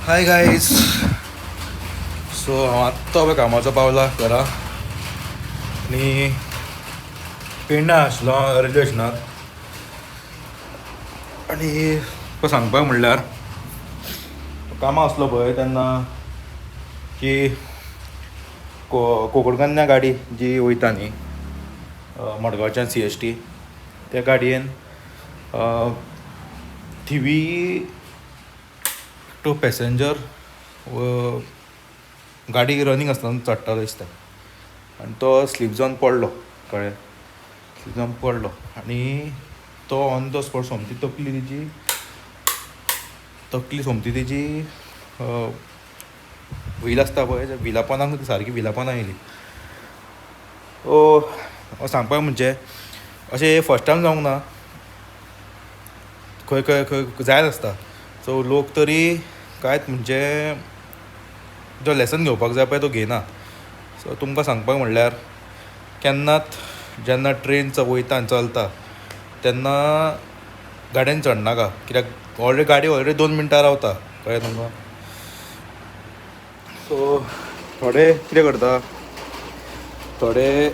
Hi guys, so हांव आत्तां पळय कामाचो पावला घरा आनी पेडणा आसलो रेल्वे स्टेशनार. आनी तुका सांगपाक म्हणल्यार कामां आसलो पळय तेन्ना की कोंकणकन्या गाडी जी वयता न्ही मडगांवच्यान सीएसटी, त्या गाडयेन थिवी टू पॅसेंजर गाडी रनींग आसतना चडटालो दिसता आनी तो स्लीप जावन पडलो, कळ्ळें? स्लीप जावन पडलो आनी तो ऑन the spot सोमती तकली तेजी, तकली सोमती तेजी व्हील आसता पळय, त्या व्हिला पोंदाक, सारकी व्हिला पोंदाक येयली. सो सांगपाक म्हणजे अशें फर्स्ट टायम जावंक ना, खंय खंय खंय जायत आसता. सो लोक तरी कांयच म्हणजे जो लेसन घेवपाक जाय पळय तो घेयना. सो तुमकां सांगपाक म्हणल्यार केन्नाच जेन्ना ट्रेन वयता आनी चलता तेन्ना गाडयेन चडनाका, कित्याक ऑलरेडी गाडी ऑलरेडी 2 मिनटां रावता, कळ्ळें तुमकां? सो थोडे कितें करता, थोडे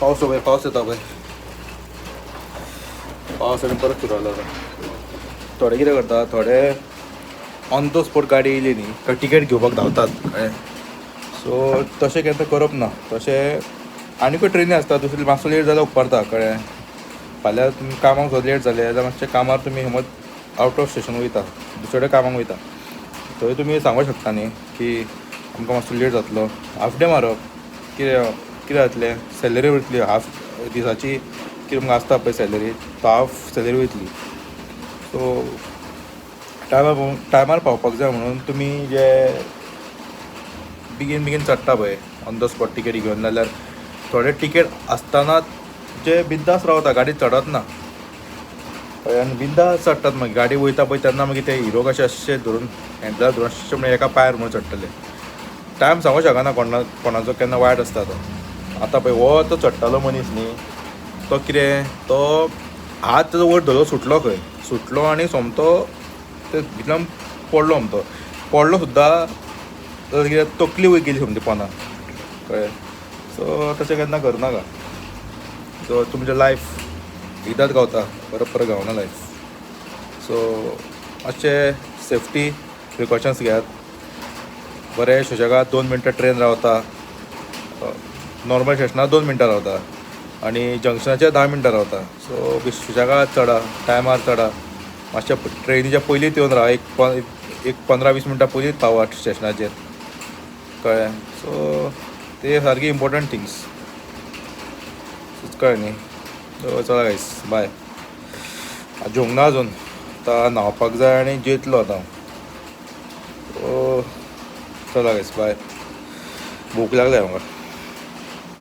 पावस पळय, पावस येता पळय, पावस आनी परत सुरू जालो आतां. थोडे कितें करता, थोडे ऑन the spot गाडी येयली न्ही काय टिकेट घेवपाक धांवतात, कळ्ळें? सो तशें केन्ना करप ना. तशें आनीकूय ट्रेनी आसता दुसरी, मातसो लेट जाल्यार उपकारता, कळ्ळें? फाल्यां तुमी कामाक सुद्दां लेट जालें जाल्यार मातशें कामार तुमी समज आवट ऑफ स्टेशन वयता, दुसरे कडेन कामाक वयता, थंय तुमी सांगूंक शकता न्ही की आमकां मातसो लेट जातलो. हाफ डे मारप, कितें कितें जातलें, सॅलरी वयतली हाफ दिसाची, कितें तुमकां आसता पळय सॅलरी, तो हाफ सॅलरी वयतली. सो टायमार टायमार पावपाक जाय म्हणून तुमी जे बेगीन बेगीन चडटा पळय ऑन the spot ticket घेवन, जाल्यार थोडे टिकेट आसतना जे बिंदास रावता, गाडी चडत ना, कळ्ळें? आनी बिंदास चडटात, मागीर गाडी वयता पळय तेन्ना मागीर ते हिरो कशे अशे धरून हँडलार धरून अशे म्हणून एका पांयार म्हणून चडटले. टायम सांगूंक शकना कोणा कोणाचो केन्ना वायट आसता तो. आतां पळय हो तो चडटालो मनीस न्ही, तो कितें तो हात तेजो वयर धरलो, सुटलो खंय, सुटलो आनी सोमतो ते भितरल्यान पडलो, सोमतो पडलो सुद्दां तर कितें तकली वयर गेली सोमती पोंदा, कळ्ळें? सो तशें केन्ना करनाका. सो तुमचें लायफ एकदांच गावता, परत परत गावना लायफ. सो मातशें सेफ्टी प्रिकॉशन्स घेयात. बरें सुशेगाद 2 मिनटां ट्रेन रावता, नॉर्मल स्टेशनार 2 मिनटां रावता आनी जंक्शनाचेर 10 मिनटां रावता. सो सुशेगाद चडा, टायमार चडा, मातशें ट्रेनीच्या पयलींच येवन राव, एक 15-20 मिनटां पयलींच पावात स्टेशनाचेर, कळ्ळें? सो ते सारकी इम्पॉर्टंट थिंग्स, कळ्ळें न्ही? सो चला गायस, बाय. जेवंक ना अजून, आतां न्हांवपाक जाय आनी जेतलो आतां. सो चला गायस, बाय, भूक लागल्या म्हाका.